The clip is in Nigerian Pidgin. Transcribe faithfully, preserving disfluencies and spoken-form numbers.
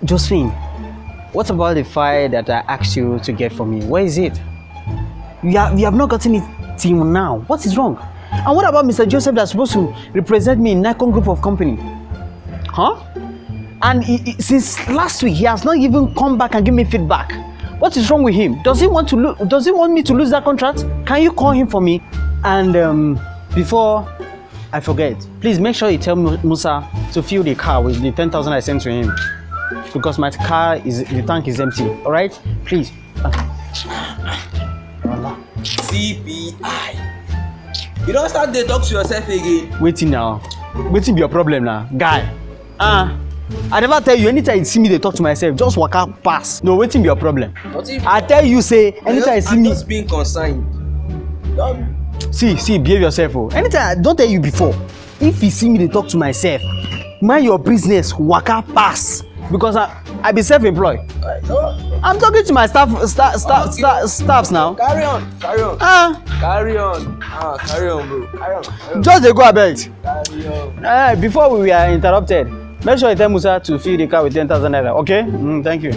Josephine, what about the file that I asked you to get for me? Where is it? You have, you have not gotten it till now. What is wrong? And what about Mister Joseph that's supposed to represent me in Nikon Group of Company? Huh? And he, he- since last week, he has not even come back and give me feedback. What is wrong with him? Does he want to lo- Does he want me to lose that contract? Can you call him for me? And um, before I forget, please make sure you tell Mu- Musa to fill the car with the ten thousand I sent to him, because my car is the tank is empty. All right, please. C P I. You don start dey talk to yourself again. Wetin now? Wetin be your problem now, guy? Ah, I never tell you. Anytime you see me, dey talk to myself. Just waka pass. No, wetin be your problem? Nothing. I tell you say anytime you see I'm me, just being concerned. Don see, see, behave yourself. Oh, anytime I don tell you before. If you see me, dey talk to myself. Mind your business. Waka pass, because I I be self-employed. I don I'm talking to my staff staff staff, Okay. staff staffs now. Carry on, carry on, Ah, carry on, ah, carry on, bro. Carry on, carry on. Just dey go, abeg. Carry on. Eh, before we were interrupted, make sure you tell Musa to fill the car with ten thousand naira, okay? Mm, thank you.